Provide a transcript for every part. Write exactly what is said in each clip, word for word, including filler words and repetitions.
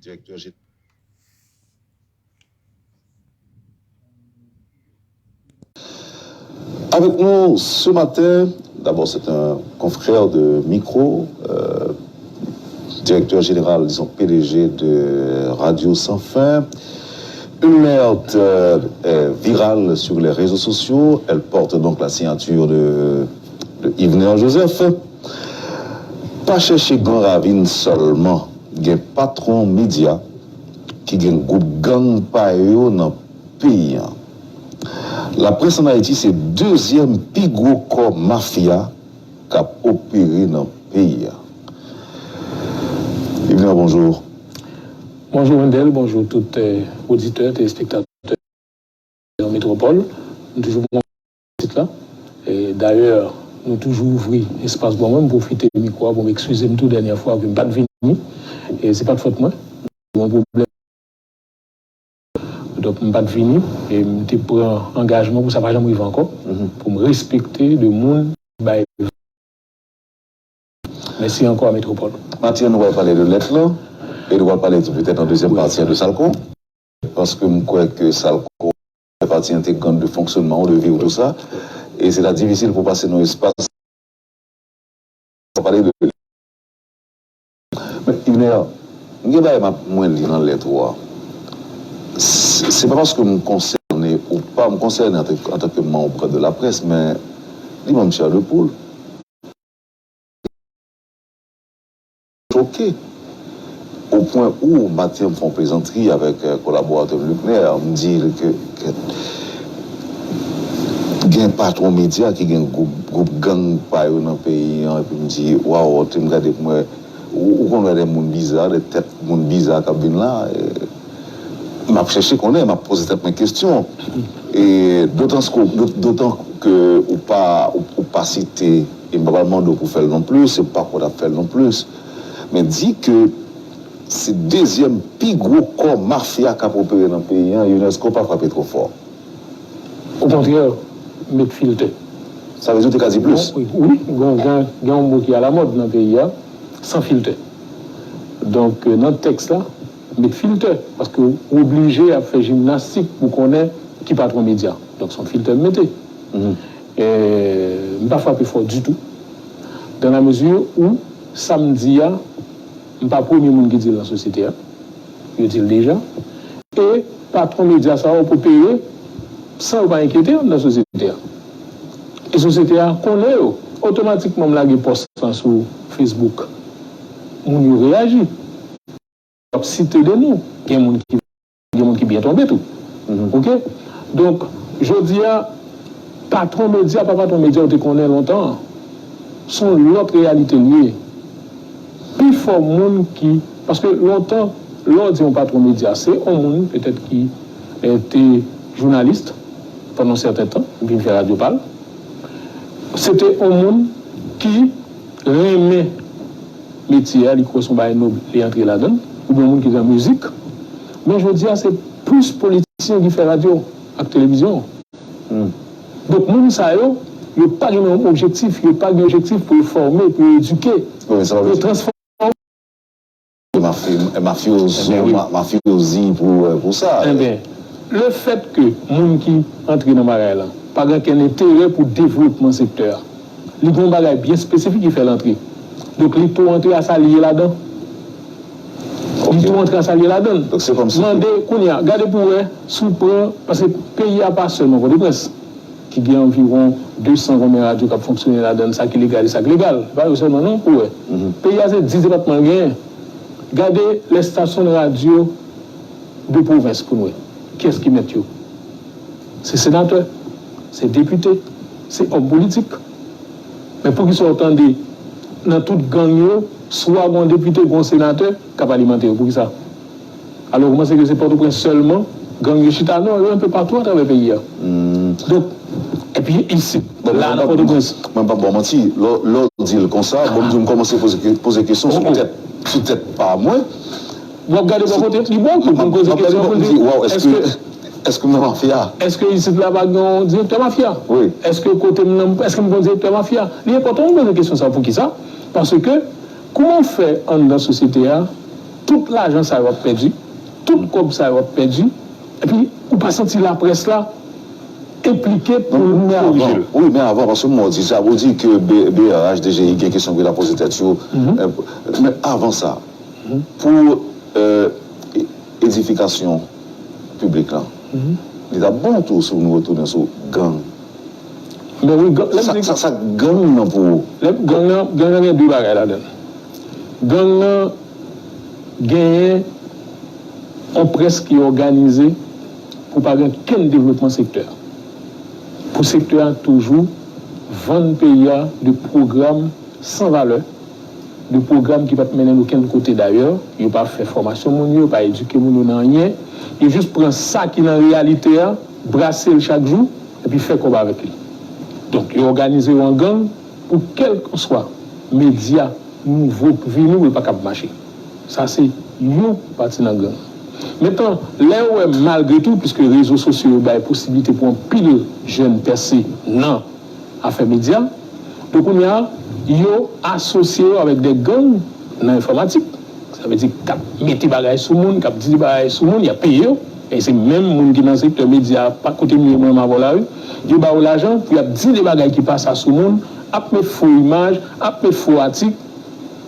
Directeur gé- Avec nous ce matin, d'abord c'est un confrère de micro, euh, directeur général, disons P D G de Radio Sans Fin. Une alerte euh, est virale sur les réseaux sociaux. Elle porte donc la signature de, de Yvener Joseph. Pa chèche Gran Ravin sèlman, gen patwon medya ki gen gwoup gang pa yo nan peyi an. Laprès ann Ayiti se dezyèm pi gwo kò mafya k ap opere nan peyi a. Yvener, bonjou. Bonjou Wendell, bonjou tout eh, oditè, telespektatè. Nan metwopòl, nou toujou pran pitit la. E dayè, nou toujou ouvri espas pou mwen, m pwofite mikwo a pou m eskize m tou dènyè fwa ke m pa t vini. E se pa t fòt mwen. Te gen yon pwoblèm. Donk, m pa t vini. E m te pran angajman pou sa pa janm rive ankò. Pou m respekte de moun bay Mèsi ankò a Metropole. Matye, nou pral pale de lèt lan, e nou pral pale tou petèt an dezyèm pati a de Salcon, paske m kwè ke Salcon fè pati entegrant de fonksyonman w, de vi w, tou sa, e se ta difisil pou w pase nan yon espas san pale de lèt. Men, Yvener, m gen bagay m ap mwen li nan lèt ou a. Se se pa paske m konsène ou pa, m konsène antanke antanke manm de laprès, men li ban m chè de poul. Choke. O pwen ou, Matye, m fè yon plezantri avèk kolaboratè m Luckner, m di l ke gen patwon medya ki gen gwoup gwoup gang pa yo nan peyi an, epi m di, waw, te m gade pou m wè, ou konn wè de moun biza, de tèt moun biza k ap vin la, m ap chèche konnen, m ap poze tèt mwen kesyon. E dotan ke ou pa site, e m pa pral mande w pou fè l nonplis, e ou pa kwè w t ap fè l nonplis, men di ke se dezyèm pi gwo kò mafya k ap opere nan peyi an, Younès, ke w pa frape twò fò. Okontrè, met filtè. Sa vle di w te ka di plis? Wi, gen yon mo ki alamòd nan peyi a, san filtè. Donk, nan tèks la, met filtè, paske w oblije ap fè jimnastik pou konnen ki patwon medya. Donk, se yon filtè m mete. E m pa frape fò ditou, dans la mesure où sa m di a, m pa premye moun ki di l nan sosyete a. Yo di l deja. E patwon medya sa yo opere san yo pa enkyete yo anndan sosyete a. E sosyete a konnen yo. Otomatikman m lage pòs lan sou Facebook, moun yo reyaji. Yo ap site de non. Gen moun ki gen moun ki byen tonbe tou. Oke? Donk, jodi a, patwon medya pa patwon medya ou te konnen lontan an. Se yon lòt reyalite l ye. Pifò moun ki, paske lontan, lè w di yon patwon medya, se yon moun petèt ki te jounalis pandan yon sèten tan, vin fè radyo pa l. Se te yon moun ki renmen metye a, li kwè se yon bagay nòb, li antre ladan l, oubyen yon moun ki nan mizik. Men jodi a, se plis politisyen ki fè radyo ak televizyon. Donk, moun sa yo, yo pa gen menm objektif, yo pa gen objektif pou yo fòme, pou yo edike, pou yo transfòme. Mafyozi pou sa. Enben, lefètke moun ki antre nan bagay lan pa gen okenn enterè pou devlopman sektè a, li gen yon bagay byen espesifik ki fè l antre. Donk, li tou antre a sa li ye ladan. Li tou antre a sa li ye ladan. Mande, kounye a, gade pou w wè, si w pran, paske peyi a pa sèlman Pòtoprens ki gen anviwon de san konbyen radyo k ap fonksyone ladan l, sa ki legal e sa k legal. Se pa yo sèlman non pou w wè. Peyi a se dis depatman l genyen. Gade lè stasyon radyo de pwovens pou n wè. Kiyès ki mèt yo? Se senatè, se depite, se òm politik. Men poukisa w tande nan tout gang yo, swa gen yon depite, gen yon senatè k ap alimante yo? Poukisa? Alò, ou panse ke se Pòtoprens sèlman gang yo chita? Non, yo enpe patou atravè peyi a. Donk, epi isit, la nan Pòtoprens. Mwen p ap ba w manti, lè w di l konsa, bon, m di w m kòmanse poze kesyon sou tèt, sou tèt pa mwen. W ap gade bò kote, li bon pou m poze kesyon pou m di, èske, èske m nan mafya? Èske isit la pa gen yon direktè mafya? Èske kote m nan, èske m gen yon direktè mafya? Li enpòtan pou m poze kesyon sa. Poukisa? Paske, kouman w fè anndan sosyete a, Tout lajan sa yo ap pèdi, tout kòb sa yo ap pèdi, epi ou pa santi laprès la enplike pou korijel. Wi, men avan, paske mwen di sa, ou di ke B R H, D G I gen kesyon pou yo ta poze tèt yo. Men avan sa, pou edifikasyon piblik la, li t ap bon tou si nou retounen sou gang. Men wi, gang, lè m di. Sa, sa, sa gang nan pou ou. Lè m, gang nan, gang nan gen de bagay ladan l. Gang nan genyen yon près ki òganize pou pa gen kenn devlopman sektè a. Pou sektè a toujou vann peyi a de pwogram san valè, de pwogram ki p ap mennen n okenn kote dayè, yo pa fè fòmasyon moun yo, yo pa edike moun yo nan anyen, yo jis pran sa ki nan reyalite a, brase l chak jou, epi fè kòb avèk li. Donk, yo òganize yo an gang pou kèlkanswa medya nouvo k vini pou l pa kab mache. Sa se yon pati nan gang. Mentnan, lè yo wè malgre tou, piske rezo sosyo yo bay posiblite pou anpil jèn pèse nan afè medya, donk kounye a, yo asosye yo avèk de gang nan enfòmatik. Sa vle di k ap mete bagay sou moun, k ap di bagay sou moun, y ap peye yo. E se menm moun ki nan sektè medya a, pa kote m ye mwen, m avè w la wi. Yo ba yo lajan pou y ap di de bagay ki pa sa sou moun, ap met fo imaj, ap met fo atik.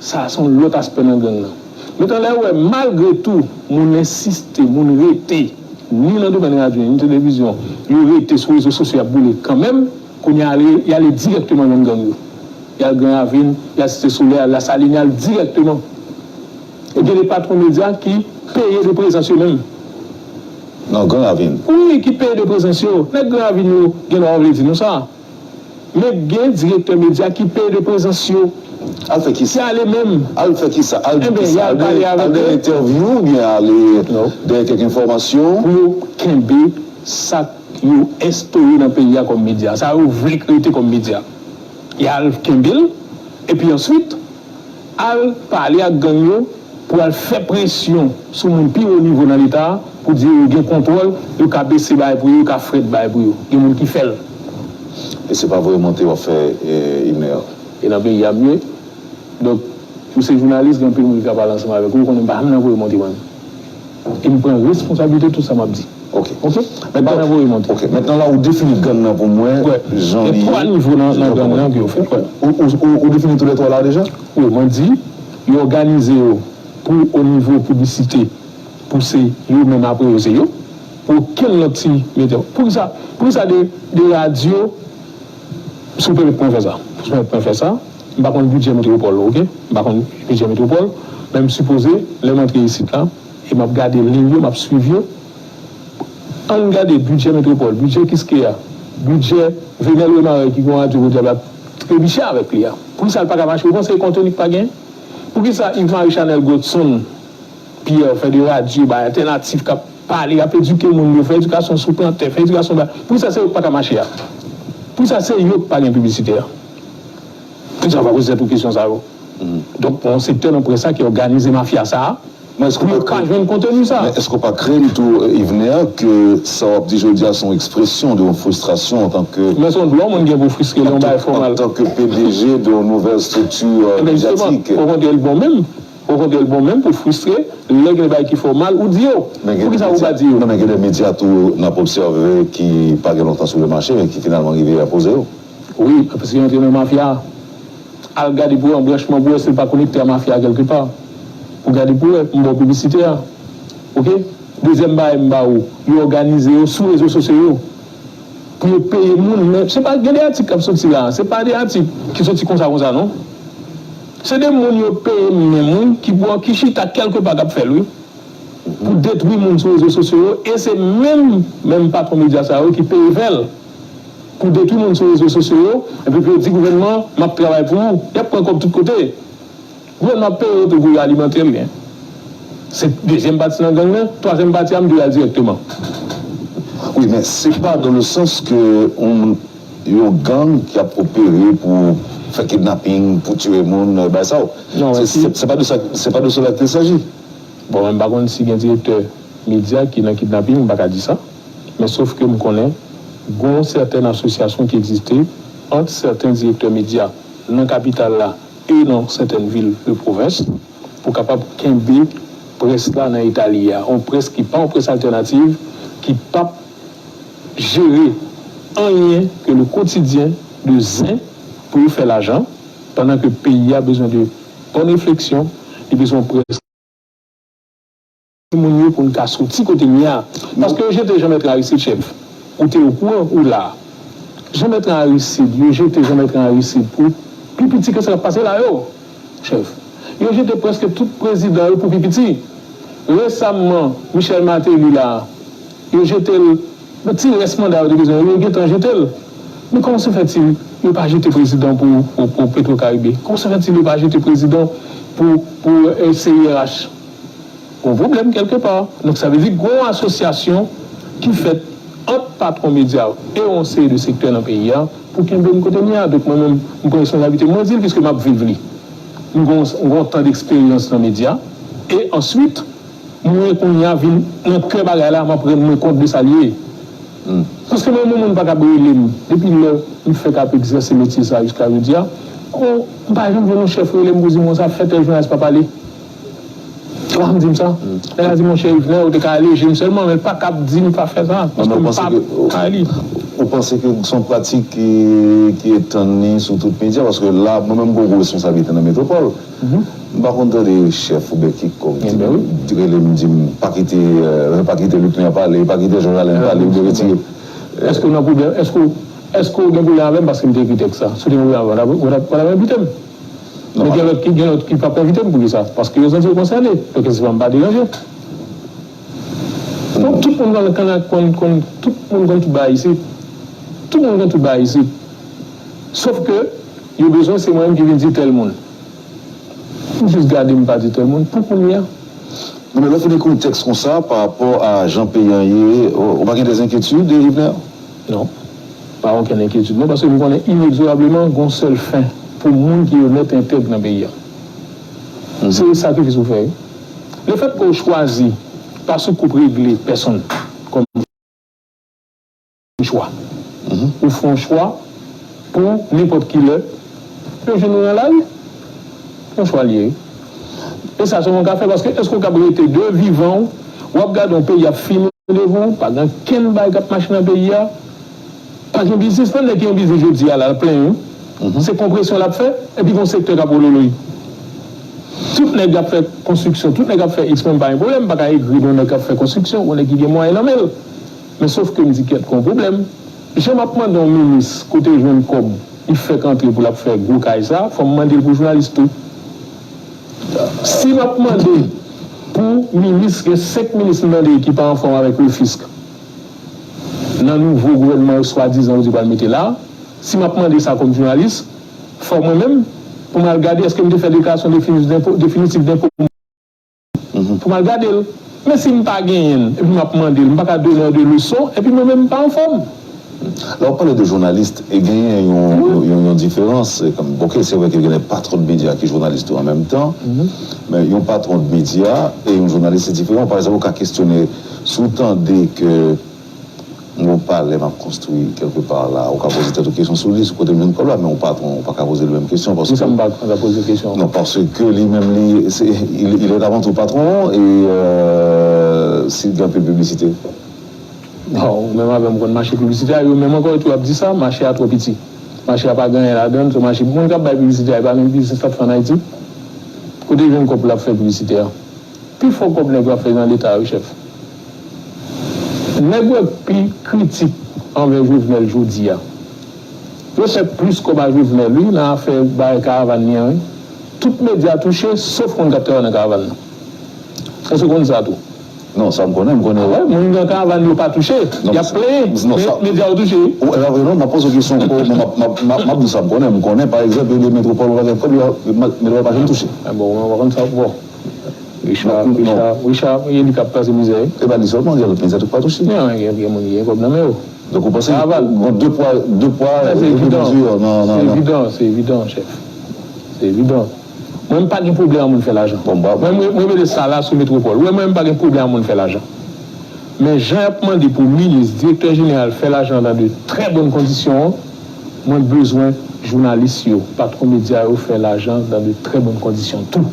Sa a se yon lòt aspè nan gang nan. Mentnan lè yo wè malgre tou moun ensiste, moun rete, ni nan domèn radyo, ni televizyon, yo rete sou rezo sosyo y ap boule kanmenm, kounye a y ale dirèkteman jwenn gang yo. Y al Gran Ravin, y al Site Solèy, y al Lasalin, y al dirèkteman. E gen de patwon medya ki peye de prezans yo menm. Nan Gran Ravin. Wi, ki peye de prezans yo. Nèg Gran Ravin yo gen dwa vle di nou sa. Men gen direktè medya ki peye de prezans yo. Al fè kisa? Ki ale menm. Al fè kisa? Al di kisa? Al dèyè entèvyou oubyen ale dèyè kèk enfòmasyon? Pou yo kenbe sa yo enstore nan peyi a kòm medya, sa yo vle k rete kòm medya. Y al kenbe l, epi answit, al pale ak gang yo pou al fè presyon sou moun pi wo nivo nan Leta a pou di yo gen kontwòl, yo ka bese bagay pou yo, yo ka frèt bagay pou yo. Gen moun ki fè l. E se pa voye monte w ap fè, e, Ibner? E nan peyi a m ye. Donk, ou se jounalis, gen anpil moun ki ka pale ansanm avèk ou, ou konnen m pa janm nan voye monte mwen menm. E m pran responsablite tout sa m ap di. Ok. Ok? M pa nan voye monte. Ok. Mentnan la, ou defini gang nan pou mwen, jan li ye. Gen twa nivo nan, nan gang nan ke yo fè. Ou, ou, ou, ou defini tou lè twa la deja? Wi, mwen di, yo òganize yo pou o nivo piblisite, pou se yo menm apre yo se yo, pou okenn lòt ti metè. Poukisa, poukisa de, de radyo, si w pèmèt mwen fè sa, si w pèmèt mwen fè sa, m pa konn bidjè metwopòl, ok? M pa konn bidjè metwopòl, men m sipoze, lè m antre isit la, e m ap gade liy yo, m ap swiv yo, ann gade bidjè metwopòl, bidjè Kiskeya, bidjè Venel Remare ki gen yon radyo Podyab ap trebiche avèk li a. Poukisa l pa ka mache? Ou panse konteni k pa gen? Poukisa Yves Marie Chanel Godson Pierre fè de radyo, bay altènatif k ap pale, k ap edike moun yo, fè edikasyon sou plantè, fè edikasyon ba. Poukisa se yo k pa ka mache a? Poukisa se yo k pa gen piblisitè a? Poukisa w pa poze tèt ou kesyon sa yo? Donk, yon sektè nan près la ki òganize mafya sa a, pou yo pa jwenn konteni sa a. Men èske w pa krenn tou, Yvener, ke sa w ap di jodi a se yon ekspresyon de yon fristrasyon antanke... Men se yon dwa moun gen pou fristre lè yon bagay fè w mal. Antanke P D G de yon nouvèl estrikti medyatik? Okontrè, l bon menm. Okontrè, l bon menm pou fristre lè gen bagay ki fè w mal, ou di yo. Poukisa ou pa di yo? Non, men gen de medya tou n ap obsève ki pa gen lontan sou le mache, men ki finalman rive enpoze yo. Wi, paske yo antre nan mafya a. Al gade pou wè, branchman pou wè si l pa konekte a mafya a kèlkepa. Ou gade pou wè, m ba w piblisite a. Oke? Dezyèm bagay m ba ou, yo òganize yo sou rezo sosyo yo. Pou yo peye moun, men se pa, gen de atik k ap soti la, se pa de atik ki soti konsa konsa non. Se de moun yo peye menm wi, ki pran, ki chita kèlkepa k ap fè l wi. Pou detwi moun sou rezo sosyo yo, e se menm, menm patwon medya sa yo ki peye vèl. Pou detwi moun sou rezo sosyo yo, epi pou yo di gouvènman, m ap travay pou ou. Y ap pran kòb tout kote. Gouvènman ap peye yo tou pou yo alimante l, wi. Se dezyèm pati nan gang nan, twazyèm pati a m di w al dirèkteman. Wi, men se pa dans le sens que yon, yon gang ki ap opere pou fè kidnaping, pou tiye moun, bagay sa yo. Non, se, se, se pa de sa, se pa de cela qu'il s'agit. Bon, mwen m pa konn si gen direktè medya ki nan kidnaping, m pa ka di sa. Men sof ke m konnen gon sètèn asosyasyon ki egziste ant sèten direktè medya nan kapital la e nan sètèn vil de pwovens pou kapab kenbe près la nan eta li ye a, yon près ki pa yon près altènativ, ki p ap jere anyen ke le quotidien de zen pou yo fè lajan, pandan ke peyi a bezwen de bòn refleksyon, li bezwen yon près moun yo pou n ka soti kote n ye a. Paske yo jete Jean Bertrand Aristide, chèf. Ou te okouran, ou la. Jean Bertrand Aristide, yo jete Jean Bertrand Aristide pou pi piti ke sa k ap pase la yo, chèf. Yo jete prèske tout prezidan yo pou pi piti. Resamman, Michel Martelly la, yo jete l, nan ti rès manda yo te bezwen, yo gentan jete l. Men kòman se fèt yo pa jete prezidan pou, pou, pou Petro Caribe? Kòman se fèt yo pa jete prezidan pou, pou, eh, C I R H? Gon pwoblèm kèlkepa. Donk, sa vle di gon asosyasyon ki fèt ant patwon medya yo e yon seri de sektè nan peyi a pou kenbe n kote n ye a. Donk, mwen menm, m pran responsablite m, mwen di l, piske m ap viv li. M gon, m gon tan deksperyans nan medya. E answit, mwen kounye a vin nan kè bagay la, m ap rann mwen kont de sa l ye. Paske mwen, yon moun pa kab rele m. Depi lè m fèk ap egzèse metye sa a jiska jodi a, gon, m pa janm jwenn yon chèf rele m pou di m konsa, fè tèl jounalis pa pale. Ou pa konn di m sa? Nèg la di, monchè Yvenè, ou te ka aleje m sèlman, men l pa kab di m pa fè sa, paske m pa ka li. Ou panse ke se yon pratik ki, ki etann li sou tout medya? Paske la, mwen menm, m gen gwo responsablite nan Metwopòl. M pa konn tande chèf oubyen kikònk ki rele m, di m, pa kite, eh, pa kite Luckner pale, pa kite Georges Alain pale, oubyen retire. Èske w nan pwoblèm? Èske w, èske w gen pwoblèm avè m paske m te ekri tèks sa? Si w te gen pwoblèm avè m, w t ap, w t ap envite m. Men gen lòt ki, gen lòt ki p ap envite m. Poukisa? Paske yo santi yo konsène. Donk, se pa m pa deranje. Bon, tout moun konn, konn, konn, konn, tout moun konn tout bagay isit. Tout moun konn tout bagay isit. Sof ke yo bezwen se mwen menm ki vin di tèl moun. M jis gade, m pa di tèl moun. Pou kounye a. Non, men lè w fin ekri yon tèks konsa, pa rapò a jan peyi a ye, ou, ou pa gen de enkyetid, Yvenè? Non. Pa okenn enkyetid, non, paske m konnen inegzorableman gon sèl fen pou moun ki onèt, entèg nan peyi a. Se sakrifis ou fè, wi. Lefètke w chwazi pa sou koup regle pèsonn kòm chwa. Ou fè yon chwa pou nenpòt ki lè yo jwenn ou nan lari. Yon chwa l ye, wi. E sa sèlman w ka fè, paske èske w kab rete de vivan w, w ap gade yon peyi ap fini devan w, pa gen okenn bagay k ap mache nan peyi a, pa gen biznis, nan nèg ki gen biznis jodi a la, l ap plenyen, wi. Se konpresyon l ap fè, epi gon sektè k ap wololoy. Tout nèg k ap fè konstriksyon, tout nèg k ap fè eksprè, m pa gen pwoblèm, m pa ka egri de yon nèg k ap fè konstriksyon, yon nèg ki gen mwayen nan men l. Men sof ke m di kèt, gon pwoblèm. Jan m ap mande yon minis kote l jwenn kòb, li fèk antre pou l ap fè gwo kay sa, fò m mande l pou jounalis tou. Si m ap mande pou minis, gen senk minis m tande ki pa anfòm avèk le fisk nan nouvo gouvènman yo swadizan yo di pral mete la, si m ap mande sa kòm jounalis, fò mwen menm, pou m al gade èske m te fè deklarasyon definitif denpo, definitif denpo m, pou m al gade l. Men si m pa genyen l, epi m ap mande l, m pa ka donè de leson, epi mwen menm m pa anfòm. Lè w ap pale de jounalis, e genyen yon, yon, yon, yon diferans. E kòm, ok, se vre ke genyen patwon de medya ki jounalis tou an menm tan, men yon patwon de medya e yon jounalis se diferan. Pa egzanp, ou ka kestyone, si w tande ke yon palè m ap konstwi kèlkepa la, ou ka poze tèt ou kesyon sou li, sou kote m jwenn kòb la, men yon patwon, ou pa ka poze l menm kesyon, paske... Poukisa m pa ka poze kesyon? Non, paske li menm, li, se, il, il est avant tout patron, e, euh, si l gen anpil piblisite. Bon, ou menm avè m konn mache piblisite a, yo menm ankò tou ap di sa, mache a twò piti. Mache a pa gen anyen ladan l, se mache moun k ap bay piblisite a, e pa menm biznis l ap fè ann Ayiti. Kote l jwenn kòb pou l ap fè piblisite a? Pifò kòb nèg yo ap fè nan Leta, wi, chèf. Nèg yo k pi kritik anvè Jovenel jodi a, yo fè plis kòb a Jovenel, wi, nan afè bay karavàn li an, wi. Tout medya touche, sof moun k ap travay nan karavàn nan. Èske w konn sa tou? Non, sa m konnen, m konnen. Ah wè, moun nan karavàn yo pa touche. Y ap plenyen, men medya yo touche, wi. Ou, e pa vre non, m ap poze w kesyon ankò, m ap, m ap, m ap, m ap di sa m konnen, m konnen, pa egzanp, yo di Metwopòl pa gen kòb, yo, Metwopòl pa janm touche. Ah bon, mwen pa konn sa, bon. Richard, Richard, Richard, e li k ap pase mizè, wi. E pa li sèlman, gen lòt medya tou k pa touche. Non, gen, gen moun ki gen kòb nan men yo. Donk, ou panse gen de pwa, de pwa, e de mezi nan, nan, nan... Se evidan, se evidan, chèf. Se evidan. Mwen, m pa gen pwoblèm a moun fè lajan. Bon, ba... Mwen, mwen, mwen mete sa la sou Metwopòl. Ou wè, mwen, m pa gen pwoblèm a moun fè lajan. Men jan y ap mande pou minis, direktè jeneral fè lajan dans de très bonnes conditions an, mwen bezwen jounalis yo, patwon medya yo fè lajan dans de très bonnes conditions tou.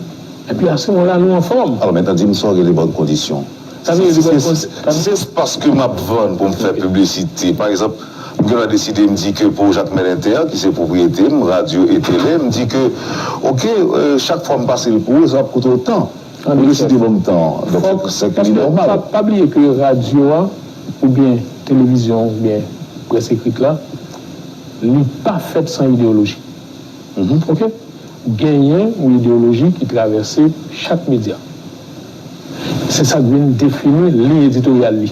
Epi a se moman la nou anfòm. Alò, mentnan, di m sa w rele bòn kondisyon. Sa vle di bòn kondisyon. Si se espas ke m ap vann pou m fè piblisite, pa egzanp, m gen dwa deside m di ke pou Jacmel Inter, ki se pwopriyete m, radyo e tele, m di ke, oke, euh, chak fwa m pase l pou ou, sa ap koute w tan. Ou deside ban m tan an. Donk, se ke li nòmal. Pa, pa bliye ke radyo a, oubyen televizyon, oubyen près ekrit la, li pa fèt san ideyoloji. Oke? Genyen yon ideyoloji ki travèse chak medya. Se sa k vin defini liy editoryal li.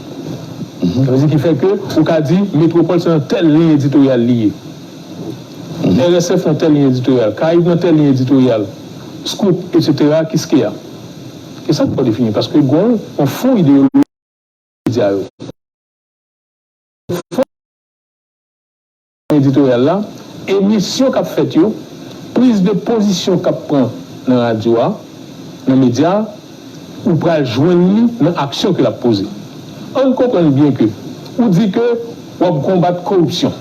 Sa vle di ki fè ke ou ka di Metwopòl se nan tèl liy editoryal li ye. R S F nan tèl liy editoryal, Karayib nan tèl liy editoryal, Scoop, etsetera, Kiskeya. E sa k pa defini, paske gen yon fon ideyoloji medya yo. Fon editoryal la, emisyon k ap fèt yo, priz de pozisyon k ap pran nan radyo a, nan medya a, ou pral jwenn li nan aksyon ke l ap poze. Ann konprann byen ke ou di ke w ap konbat koripsyon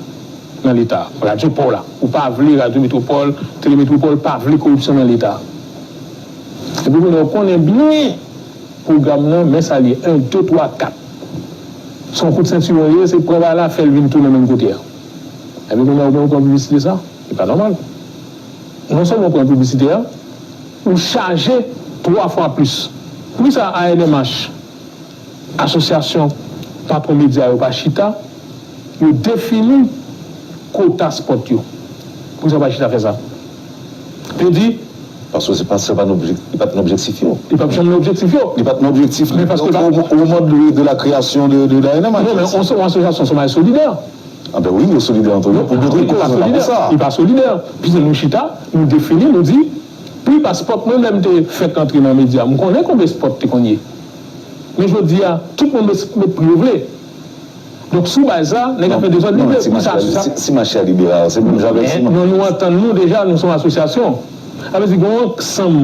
nan Leta. Radyo pa w la, ou pa vle, Radyo Metwopòl, Tele Metwopòl pa vle koripsyon nan Leta. Epi kounye a, ou konnen byen pwogram nan, men sa l ye, en, de, twa, kat. Se yon kout sentiwon l ye, se pran bagay la, fè l vin tounen menm kote a. Epi kounye a, ou menm ou pran piblisite sa, se pa nòmal. Non sèlman ou pran piblisite a, ou chaje twa fwa plis. Poukisa A N M H, asosyasyon patwon medya yo pa chita, yo defini kota spòt yo? Poukisa yo pa chita fè sa? Yo di, paske se pa, se pa nan objek-, li pa t nan objektif yo. Li pa t janm nan objektif yo. Li pa t nan objektif. Men paske o, o, o moman de, de la création de, de, de A N M H. Non, men on, on asosyasyon se yon bagay solidè. Ah ben wi, yo solidè ant yo pou de koz, se pa pou sa. Li pa solidè. Pise nou chita, nou defini, nou di, pi pa spòt, mwen menm te fèk antre nan medya, m konnen konbyen spòt te konn ye. Men jodi a, tout moun met, met pri yo vle. Donk, sou baz sa, nèg ap fè dezòd, li vle. Si mache a liberal, se menm jan avèk si. Men nou, nou antann nou deja, nou se yon asosyasyon. Sa vle di, gen yon ansanm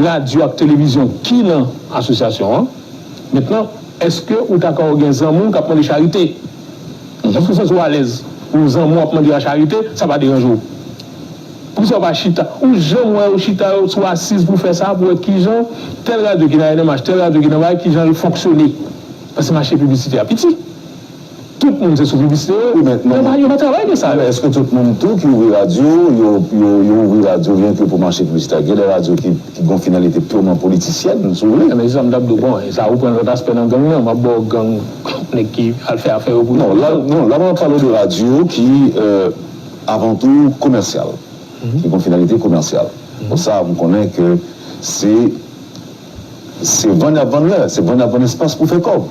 radyo ak televizyon ki nan asosyasyon an. Mentnan, èske ou ta ka gen zanmi w k ap mande charite? Èske w santi w alèz pou zanmi w ap mande w charite, sa pa deranje w? Poukisa w pa chita? Ou janm wè yo chita yo sou asiz pou fè sa, pou wè kijan tèl radyo ki nan A N M H, tèl radyo ki nan bagay, kijan yo fonksyone? Paske mache piblisite a piti. Tout moun se sou piblisite yo. Wi, men, men, yo pa, yo pa travay de sa. Men èske tout moun tou ki ouvri radyo, yo, yo, yo ouvri radyo byen ke pou mache piblisite a? Gen de radyo ki, ki gen yon finalite pirman politisyèn, si w vle. Men se sa m t ap di w, bon, e sa ou pran lòt aspè nan gang nan, m ap ba w gang, nèg ki al fè afè yo pou yo. Non, la, non, la m ap pale de radyo ki, euh, avan tou komèsyal, ki gen yon finalite komèsyal. Bon, sa, m konnen ke se, se vann y ap vann lè, se vann y ap vann espas pou fè kòb.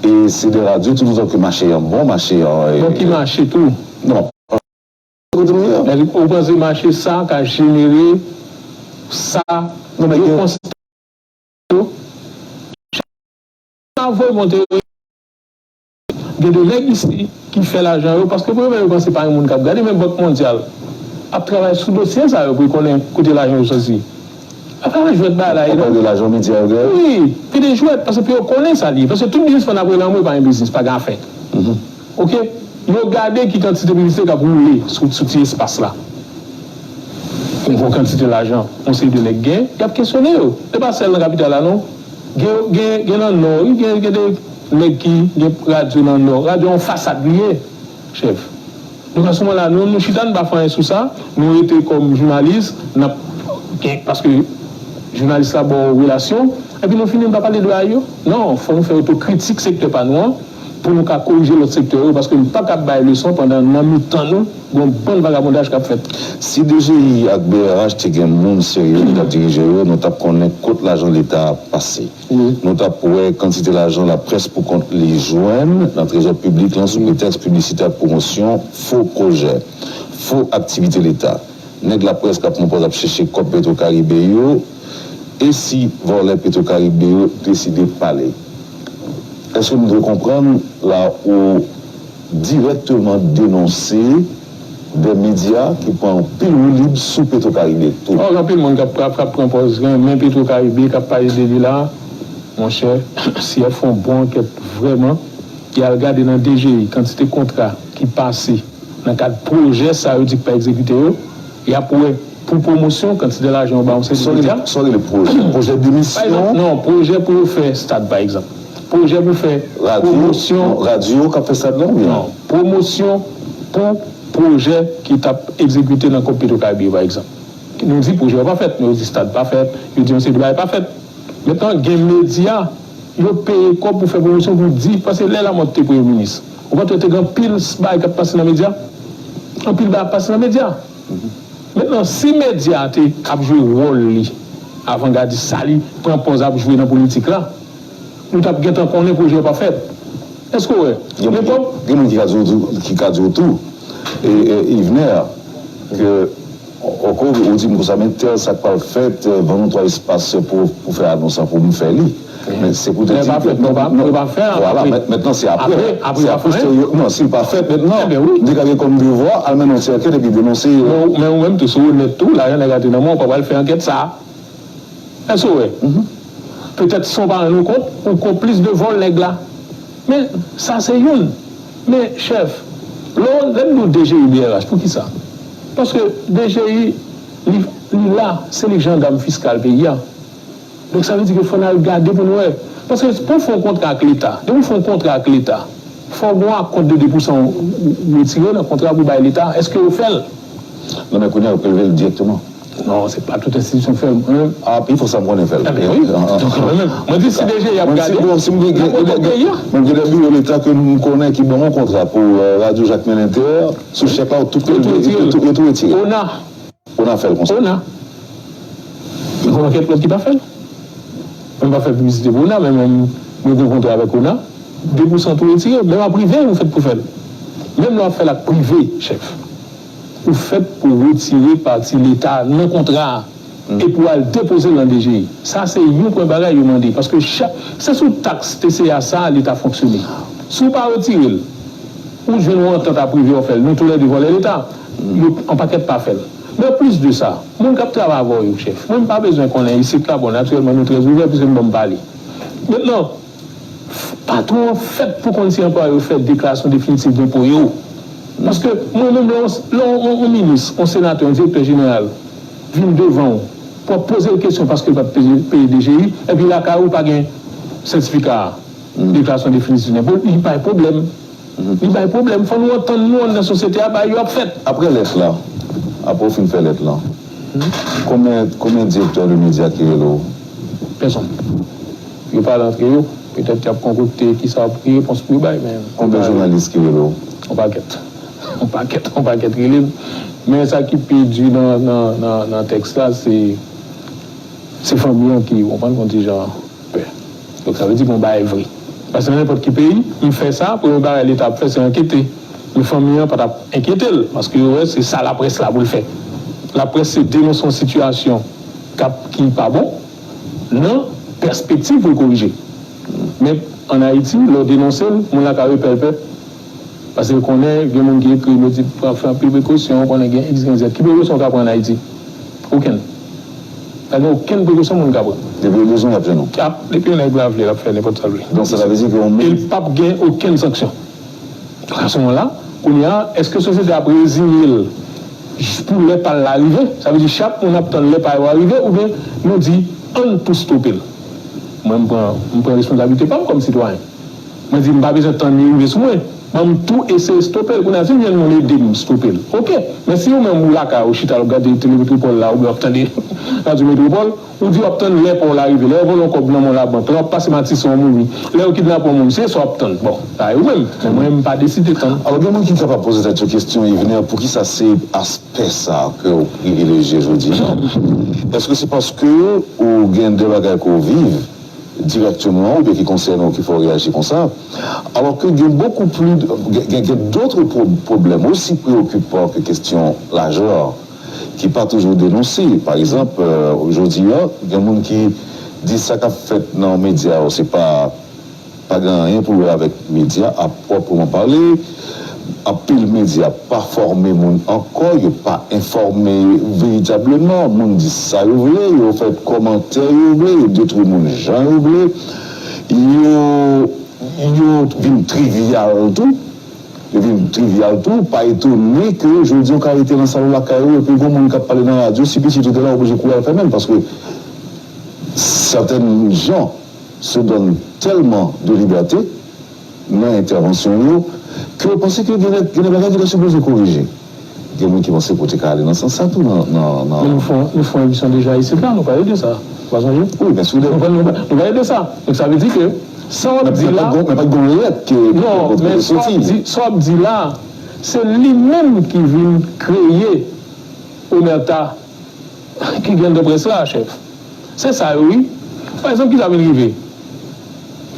E se de radyo, toutotan ke mache an bon, mache an, bon, ki mache tou. Non. Kote nou ye a? Ou panse mache sa ka jenere sa? Non, men yo gen konstate yo. Sa voye monte yo. Gen de nèg isi ki fè lajan yo, paske premye yo panse pa gen moun k ap gade, men Bank Mondyal ap travay sou dosye sa yo pou l konnen kote lajan yo soti. Apa jwèt bagay la ye, non? Ou pale de lajan medya yo genyen? Wi, gen de jwèt, paske pou yo konnen sa li ye. Paske tout biznismann ap rele anmwe pa gen biznis, pa gen afè. Oke? Yo gade ki kantite piblisite k ap woule sou, sou ti espas la. Yon gwo kantite lajan yon seri de nèg gen, y ap kesyone yo. Se pa sèl nan kapital la, non. Gen, gen, gen nan Nò, wi, gen, gen de nèg ki gen radyo nan Nò. Radyo yon fasad li ye, chèf. Donk, an se moman la, nou, nou chita, nou pa fè anyen sou sa. Nou rete kòm jounalis, n ap gen, paske jounalis la ba w relasyon, epi nou fini, nou pa pale de bagay yo. Non, fò nou fè otokritik sektè pa nou an, pou nou ka korije lòt sektè yo, paske nou pa kab bay leson pandan nan mitan nou, gen yon bann vagabondaj k ap fèt. Si D G I ak B R H te gen moun serye ki t ap dirije yo, nou t ap konnen kot lajan Leta a pase. Nou t ap wè kantite lajan laprès pou kont li jwenn nan trezò piblik lan sou pretèks piblisite ak pwomosyon fo pwojè, fo aktivite Leta. Nèg laprès k ap pran pòz ap chèche kòb Petro Caribe yo, e si vòlè Petro Caribe yo deside pale? Èske m dwe konprann la ou dirèkteman denonse de medya ki pran anpil woulib sou Petro Caribe tou? Oh, gen anpil moun k ap, k ap, k ap pran pòz renmen Petro Caribe, k ap pale de li la. Monchè, si y ap fè yon bon ankèt vrèman, y al gade nan D G I, kantite kontra ki pase nan kad pwojè sa yo di k pa egzekite yo, y ap wè pou pwomosyon, kantite lajan yo ba yon seri de medya. Sa w rele pwojè? Pwojè demisyon? Pa egzanp, non, pwojè pou yo fè stad, pa egzanp. Pwojè pou fè pwomosyon. Radyo k ap fè stad la oubyen? Non, pwomosyon pou pwojè ki t ap egzekite nan Kòb Petwokaribe yo, pa egzanp. Nou di pwojè yo pa fèt, yo di stad pa fèt, yo di yon seri de bagay pa fèt. Mentnan, gen medya, yo peye kòb pou fè pwomosyon pou di, paske lè Lamòt te premye minis, ou pa t wè te gen anpil bagay k ap pase nan medya? Anpil bagay ap pase nan medya. Mentnan, si medya te ap jwe wòl li, avangadis sa li pran pòz ap jwe nan politik la, nou t ap gentan konnen pwojè yo pa fèt. Èske w wè? Gen moun ki, gen moun ki ka di w tou, ki ka di w tou, e, e, Yvener, ke, ok, ou di m konsa, men tèl sa k pral fèt, ban nou twa espas pou, pou fè anons lan, pou m fè li. Men se pou te di ke, non, non, vwala, mentnan se apre. Apre, apre, se apre. Non, si l pa fèt mentnan, li ka gen kòm devwa al mennen yon ti ankèt epi denonse yo. Men ou menm tou, si w onèt tou, lajan nèg la te nan men w, ou pa pral fè ankèt sa a. Èske w wè? Petèt se yon paran nou kont, ou konplis de vòl nèg la. Men, sa se youn. Men, chèf, lè w, lè m di w D G I, B R H, poukisa? Paske D G I, li, li la, se li k jandam fiskal peyi a. Donk, sa vle di ke fò n al gade pou n wè. Paske pou w fè yon kontra ak Leta, depi w fè yon kontra ak Leta, fò w gen yon akòd de de pousan w, w, w retire nan kontra pou w bay Leta. Èske yo fè l? Non, men kounye a, yo prelve l dirèkteman. Non, se pa tout enstitisyon k fè l. Mwen menm. Ah, pi fò sa m konnen fè l. Enben wi. Donk, mwen menm, mwen di si D G I ap gade, n ap wè kòb peyi a. Mwen gen de biwo Leta ke m konnen ki ban m yon kontra pou, euh, Radyo Jakmèl Entè, sou chèk la, yo tou prelve, yo tou, yo tou retire. Ona. Ona fè l konsa. Ona. Gen yon pakèt lòt ki pa fè l. Mwen pa fè piblisite pou Ona, men mwen, mwen gen kontra avèk Ona. De pousan tou retire. Menm a prive, ou fèt pou fè l. Menm lè w ap fè l ak prive, chèf, ou fèt pou retire pati Leta a nan kontra a e pou al depoze l nan D G I. Sa se yon pwen bagay yo mande. Paske chak, se sou taks T C A sa a Leta fonksyone. Si w pa retire l, ou jwenn yon antant a prive w fè l. Nou toulède vòlè Leta. Yo, yon pakèt pa fè l. Men anplis de sa, moun k ap travay avè w yo, chèf, mwen m pa bezwen konnen isit la, bon, natirèlman, nou trè ouvè, piske m ban m pale. Mentnan, patwon an fèt pou konn si anplwaye yo fè deklarasyon definitif denpo yo. Paske mwen menm, lè yon, lè yon, yon, yon minis, yon senatè, yon direktè jeneral vin devan w pou ap poze l kesyon paske l pa t peye, peye D G I, epi lakay ou pa gen sètifika deklarasyon definitif denpo, li bay pwoblèm. Li bay pwoblèm. Fò nou antann nou anndan sosyete a, bagay yo ap fèt. Apre lèt la, apre w fin fè lèt la, konbyen, konbyen direktè de medya ki rele w? Pèsonn. Yo pale antre yo. Petèt y ap konkokte kisa pou, ki repons pou yo bay, men. Konbyen jounalis ki rele w? Yon pakèt. Yon pakèt, yon pakèt rele m. Men sa ki pi di nan, nan, nan, nan tèks la, se, se fanmi an ki, w konprann, yon ti jan pè. Donk, sa vle di gen yon bagay vre. Paske nan nenpòt ki peyi, m fè sa, premye bagay Leta ap fè, se ankete. Men fanmi an pa t ap enkyete l, paske yo wè se sa laprès la pou l fè. Laprès se denonse yon sitiyasyon k ap, ki pa bon, nan pèspektiv pou l korije. Men ann Ayiti, lè w denonse l, moun la ka repè l pè. Paske l konnen gen moun ki ekri l, yo di, pran, fè anpil prekosyon, konnen gen X, gen Z. Ki prekosyon w ka pran ann Ayiti? Okenn. Pa gen okenn prekosyon moun ka pran. Depi yo bezwen, y ap jwenn ou. Ap, depi yon nèg la vle, l ap fè nenpòt sa l vle. Donk, sa vle di ke yon moun. E l p ap gen okenn sanksyon. Donk, a se moman la, kounye a, èske sosyete a ap reziye l pou lè pa l la rive? Sa vle di chak moun ap tann lè pa yo a rive, oubyen nou di, ann tou stope l? Mwen, m pran, m pran responsablite pa m kòm sitwayen. Mwen di, m pa bezwen tann li rive sou mwen. Ban m tou eseye stope l. Kounye a, si m jwenn moun ede m stope l, oke. Men si ou menm ou lakay ou chita, w ap gade Telemetropòl la, oubyen w ap tande Radyo Metropòl, ou di w ap tann lè pa w la rive. Lè yo vòlè yon kòb nan men w labank, lè w ap pase Matisan w mouri, lè yo kidnape yon moun, se sa w ap tann. Bon, sa e ou menm. Men mwen, m pa deside tann. Alò, gen moun ki kapab poze tèt yo kesyon, Yvener, poukisa se aspè sa a ke w privilejye jodi a? Èske se paske ou gen de bagay ke w viv dirèkteman oubyen ki konsène w ki fè w reyaji konsa? Alò ke gen bokou pli, gen, gen, gen dòt pwo-, pwoblèm osi preyokipan ke kesyon lajan an, ki pa toujou denonse. Pa egzanp, euh, jodi a, gen moun ki di sa k ap fèt nan medya yo, se pa, pa gen anyen pou wè avèk medya a pwòpman pale. Anpil medya pa fòme moun ankò, yo pa enfòme veritableman. Moun di sa yo vle, yo fè kòmantè yo vle, yo detwi moun jan yo vle, yo, yo vin trivyal tou. Epi trivyal tou, pa etone ke jodi a w ka rete nan salon lakay ou epi gon moun k ap pale nan radyo, si pitit ou te la, w oblije kouri al fèmen l, paske sètèn jan se donn tèlman de libète nan entèvansyon yo, ke w panse ke gen de, gen de bagay ki ta sipoze korije. Gen moun ki panse ke w te ka ale nan sans sa tou nan, nan, nan. Men nou fè, nou fè yon emisyon deja isit la, nou pale de sa. Ou pa sonje? Wi, men si w de. Nou, nou, nou pale de sa. Donk, sa vle di ke sa w ap di la. Men pa t gon lèt ke. Non, men sa w ap di, sa w ap di la, se li menm ki vin kreye omèta ki gen nan près la, chèf. Se sa yo, wi. Pa egzanp, kisa vin rive?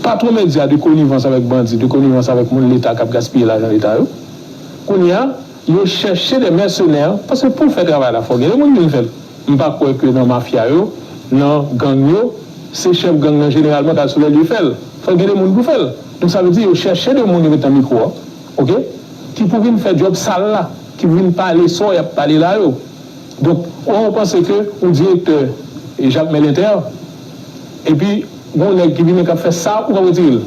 Patwon medya de konivans avèk bandi, de konivans avèk moun Leta k ap gaspiye lajan Leta yo. Kounye a, yo chèche de mèsenè, paske pou w fè travay la, fò gen de moun vin fè l. M pa kwè ke nan mafya yo, nan gang yo, se chèf gang nan jeneralman k al sou lè l yo fè l. Fò gen de moun pou fè l. Donk, sa vle di yo chèche de moun yo met nan mikwo a, oke, ki pou vin fè djòb sal la, ki pou vin pale sa y ap pale la yo. Donk, ou panse ke yon direktè, e, Jacmel Inter, epi gon nèg ki vini k ap fè sa, ou p ap retire l?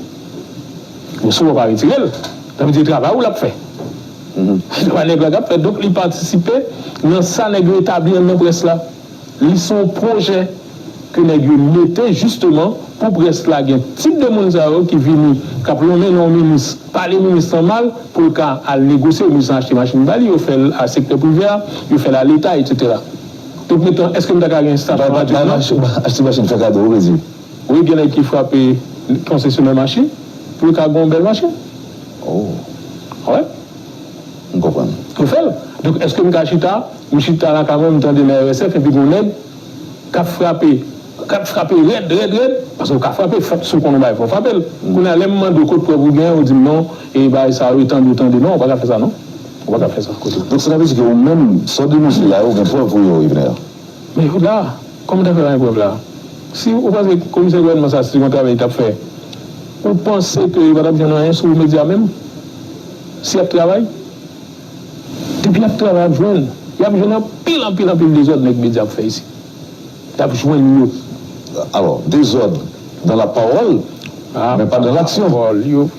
Men si w pa retire l, sa vle di travay ou l ap fè. Se pa nèg la k ap fè. Donk, li patisipe nan sa nèg yo etabli anndan près la. Li se yon pwojè ke nèg yo mete jisteman pou près la gen tip de moun sa yo ki vini, k ap lonmen nan yon minis, pale minis lan mal, pou l ka al negosye, minis lan achte machin ba li, yo fè l a sektè prive a, yo fè l a Leta, etsetera. Donk, mentnan, èske m ta ka gen estasyon radyo nan? Achte machin, fè kado, ou vle di? Wi, gen nèg ki frape konsesyonè machin pou yo ka gen yon bèl machin. Oh. Wi. M konprann. Yo fè l. Donk, èske m ka chita, m chita lakay mwen, m tande nan R S F, epi gen yon nèg k ap frape, k ap frape rèd, rèd, rèd, paske w ka frape, fòk si w konn yon bagay, fò w frape l. Kounye a, lè m mande w kot prèv ou genyen, ou di m non, e bagay sa yo, tande, tande, non, ou pa ka fè sa, non. Ou pa ka fè sa, kote w. Donk, sa vle di ke ou menm, sa w denonse la, ou gen prèv pou yo, Yvener? Men la, kòman w ta fè pa gen prèv la? Si ou panse komisè gouvènman sa, se yon travay li t ap fè, ou panse ke yo pa t ap jwenn anyen sou medya menm? Si y ap travay? Depi y ap travay, y ap jwenn. Y ap jwenn anpil, anpil, anpil dezòd nèg medya ap fè isit. Y ap jwenn yo. Alò, dezòd dans la parole, men pa dans l'action. Yo,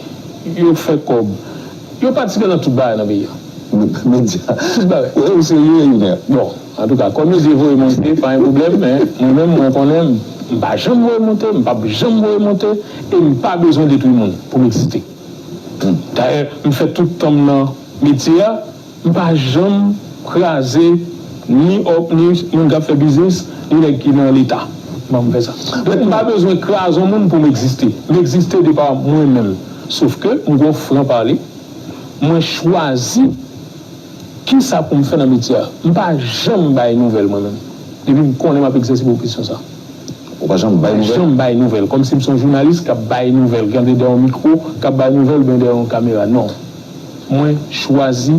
yo fè kòb. Yo patisipe nan tout bagay nan peyi a. Medya. Tout bagay. Ou serye, Yvener? Bon, antouka, kòm yo di voye monte, pa gen pwoblèm, men mwen menm, mwen konnen m, m pa janm voye monte, m p ap janm voye monte, e m pa bezwen detwi moun pou m egziste. Dayè, m fè tout tan m nan metye a, m pa janm kraze ni òp, ni moun k ap fè biznis, ni nèg ki nan Leta. Ban m fè sa. Donk, m pa bezwen kraze yon moun pou m egziste. M egziste de pa mwen menm. Sof ke m gon fran pale, mwen chwazi kisa pou m fè nan metye a. M pa janm bay nouvèl mwen menm. Depi m konnen m ap egzèse pwofesyon sa. Ou pa janm bay nouvèl? Janm bay nouvèl. Kòmsi m se yon jounalis k ap bay nouvèl, k ap dèyè yon mikwo, k ap bay nouvèl oubyen dèyè yon kamera. Non. Mwen chwazi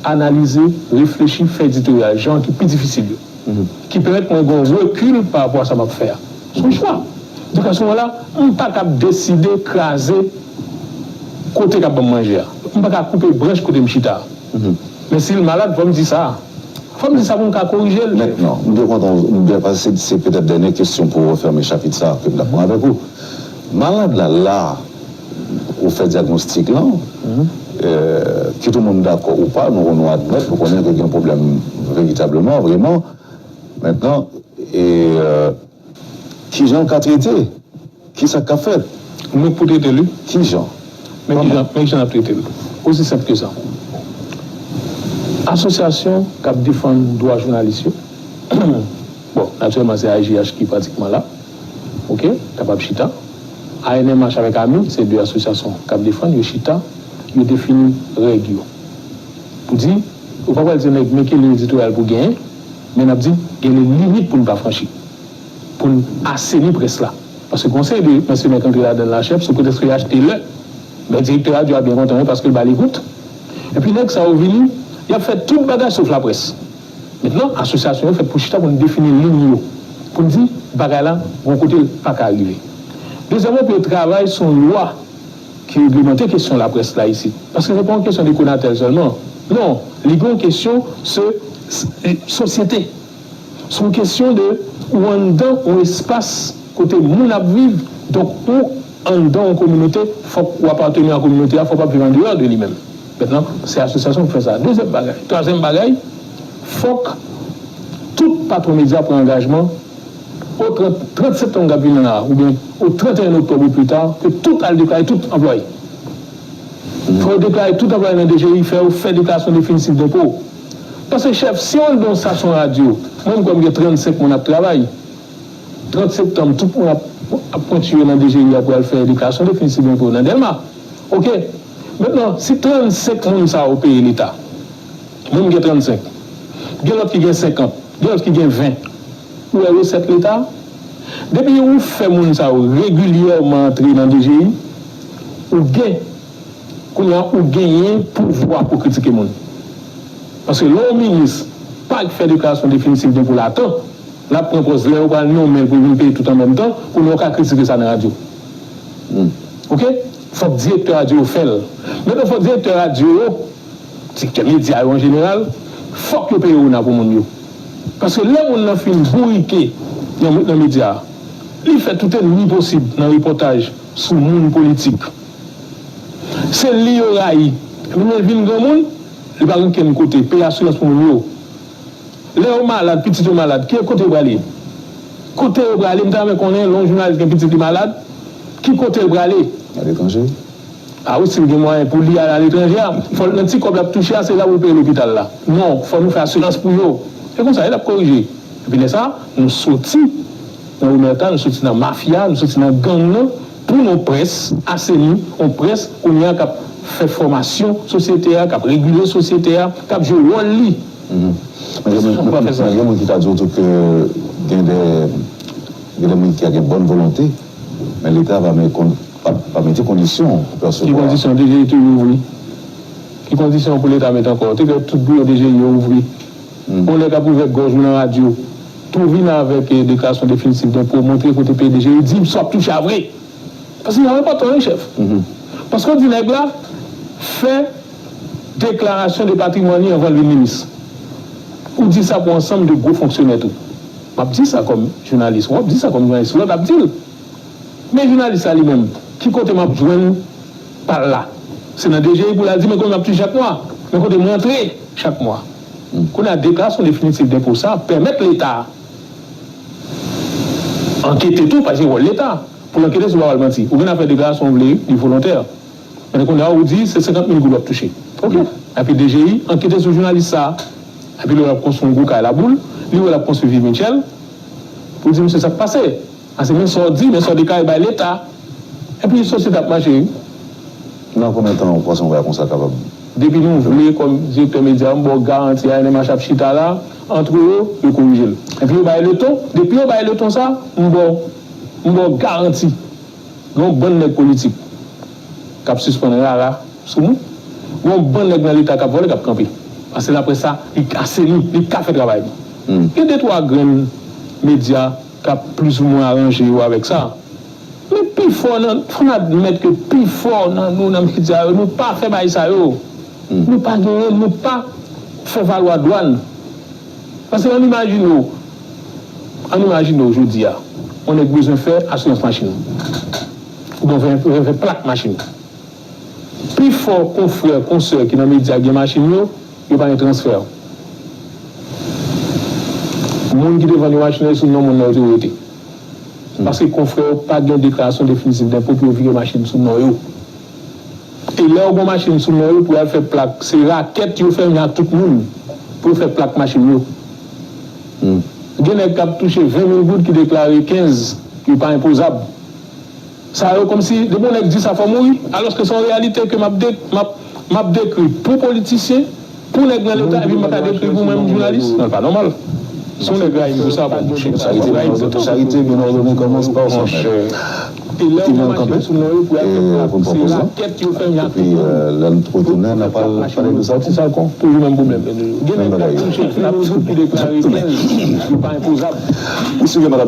analize, reflechi, fè editoryal, jan ki pi difisil yo. Ki pèmèt mwen gen yon rekil pa rapò a sa m ap fè a. Se yon chwa. Donk, a se moman la, m pa kab deside kraze kote k ap ban m manje a. M pa ka koupe branch kote m chita a. Men si l malad, fò m di sa. Fò m di sa pou m ka korije l. Mentnan, m byen kontan, m byen, paske se, se petèt dènye kesyon pou refèmen chapit sa a ke m t ap pran avèk ou. Malad la, la, ou fè dyagnostik lan, euh, kit ou moun dakò ou pa, nou, nou admèt, nou konnen ke gen pwoblèm veritableman, vrèman. Mentnan, e, euh, kijan l ka trete? Kisa k ka fèt? Nou k pou trete l, wi. Kijan? Men kijan, men kijan n ap trete l. Osi senp ke sa. Asosyasyon k ap defann dwa jounalis yo, bon, natirèlman, se A J H ki pratikman la, oke, k ap ap chita. A N M H avèk ami, se de asosyasyon k ap defann, yo chita, yo defini règ yo. Pou di, ou pa pral di nèg men ki liy editoryal pou genyen, men n ap di, gen de limit pou n pa franchi. Pou n aseni près la. Paske gon seri de mèsenè k antre ladan l la, chèf, sou pretèks ke y achte lè. Men direktè a di, a byen kontan, wi, paske l ba li kout. Epi nèg sa yo vini, y ap fè tout bagay sof laprès. Mentnan, asosyasyon yo fèt pou chita pou n defini liy yo. Pou n di, bagay la, gon kote l pa ka rive. Dezyèmman, pou yo travay sou yon lwa ki reglemante kesyon laprès la isit. Paske se pa yon kesyon de Conatel sèlman. Non, li gen yon kesyon se, se, sosyete. Se yon kesyon de ou anndan yon espas kote moun ap viv. Donk, ou anndan yon kominote, fòk ou apateni a kominote a, fòk w ap viv andeyò de li menm. Mentnan, se asosyasyon k fè sa. Dezyèm bagay. Twazyèm bagay, fòk tout patwon medya pran angajman o trant, trant septanm k ap vini la, oubyen o trant et un oktòb o pli ta, ke tout al deklare tout anplwaye. Fò yo deklare tout anplwaye nan D G I, fè yo fè deklarasyon definitif denpo. Paske chèf, si yo al nan yon estasyon radyo, mwen m kwè m gen trannsenk moun ap travay. Trant septanm, tout moun ap, ap pwenti yo nan D G I a pou al fè deklarasyon definitif denpo nan Dèlma. Oke. Mentnan, si trannsenk moun sa yo peye Leta, mwen m gen trannsenk, gen lòt ki gen senkant, gen lòt ki gen ven, ou wè resèt Leta? Depi ou fè moun sa yo regilyèman antre nan D G I, ou gen, kounye a, ou genyen pouvwa pou kritike moun. Paske lè yon minis pa fè deklarasyon definitif denpo l atan, l ap pran pòz lè yo pral nonmen l pou l vin peye tout an menm tan, kounye a ou ka kritike sa nan radyo. Oke? Fòk direktè radyo yo fè l. Mentnan, fòk direktè radyo yo, direktè medya yo an jeneral, fòk yo peye ona pou moun yo. Paske lè moun nan fin bourike nan, nan medya a, li fè tout ènmi posib nan repòtaj sou moun politik. Se li yo rayi. Epi lè l vin granmoun, li pa gen okenn kote peye asirans pou moun yo. Lè yo malad, pitit yo malad, ki kote yo prale? Kote yo prale? M ta renmen konnen, lè yon jounalis gen pitit li malad, ki kote l prale? Aletranje. A wi, si l gen mwayen pou li al aletranje a, fò l nan ti kòb l ap touche a, se la pou l peye lopital la. Non, fò nou fè asirans pou yo. Se konsa, l ap korije. Epi lè sa, nou soti nan omèta, nou soti nan mafya, nou soti nan gang nan, pou yon près aseni, yon près kounye a k ap fè fòmasyon sosyete a, k ap regile sosyete a, k ap jwe wòl li. Men gen moun, men gen moun ki ka di w tou ke gen de, gen de moun ki gen bòn volonte, men Leta pa met kon-, pa, pa mete kondisyon pou yo resevwa. Ki kondisyon? D G I toujou ouvri. Ki kondisyon pou Leta met ankò? Te fè tout biwo D G I yo ouvri. Yon nèg ap ouvè gòj ou nan radyo, tou vin avèk, eh, deklarasyon definitif denpo, montre kote peye D G I, di m sa w ap touche a vre. Paske sa enpòtan wi, chèf. Paske w di nèg la fè deklarasyon de patrimwàn li anvan l vin minis. Ou di sa pou ansanm de gwo fonksyonè tou. M ap di sa kòm jounalis, w ap di sa kòm jounalis, lòt ap di l. Men jounalis la li menm, ki kote m ap jwenn pa l la? Se nan D G I pou l al di, men kote m ap touche chak mwa, men kote m rantre chak mwa. Kounye a, deklarasyon definitif denpo sa pèmèt Leta ankete tou, paske se wòl Leta pou l ankete si w pa pral manti. Ou gen afè deklarasyon w vle, li volontè. Men kounye a, ou di se senkant mil goud w ap touche. Oke. Epi D G I ankete sou jounalis sa. Epi lè w ap konstwi yon gwo kay Laboul, li wè l ap konstwi Viv Mitchell, pou di misye sa k pase. Paske men sa w di, men sa w deklare bay Leta. Epi sosyete ap mache wi. Nan konbyen tan w panse yon bagay konsa kapab? Depi nou vle, kòm direktè medya, m ba w garanti A N M H ap chita la, antre yo, yo korije l. Epi yo bay leton, depi yo bay leton sa, m ba w, m ba w garanti. Gen yon bann nèg politik k ap sispann rara sou nou. Gen yon bann nèg nan Leta k ap vòlè, k ap kanpe. Paske laprès sa, li ka seni, li ka fè travay li. Gen de twa grenn medya k ap plizoumwen aranje yo avèk sa. Men pifò nan, fò n admèt ke pifò nan nou nan medya yo, nou pa fè bagay sa yo. Nou pa genyen, nou pa fè valwa dwa n. Paske ann imajine w, ann imajine w jodi a, yon nèg bezwen fè asirans machin. Oubyen fè, fè, fè plak machin. Pifò konfrè, konsè ki nan medya gen machin yo, yo pa gen transfè. Moun ki te vann yo machin nan, se sou non moun nan yo te rete. Paske konfrè yo pa gen deklarasyon definitif denpo pou yo vire machin sou non yo. E lè yo gen machin sou non yo pou y al fè plak, se rakèt yo fè ak tout moun pou yo fè plak machin yo. Gen nèg k ap touche ven mil goud ki deklare kenz, yo pa enpozab. Sa yo kòmsi, depi yon nèg di sa fò mouri, alòske se yon reyalite ke m ap de-, m ap, m ap dekri pou politisyen, pou nèg nan Leta, epi m pa ka dekri pou mwen menm jounalis. Non, l pa nòmal. Si yon nèg rayi m pou sa, bon, mouche, sa rayi m pou sa. Charité bien ordonnée commence par soi-même. Iman kanpe, e pou n pran poz la. Epi, euh, lè n retounen, n a pral pale de sa ankò. Toujou menm pwoblèm. Menm bagay. Mesye, madam.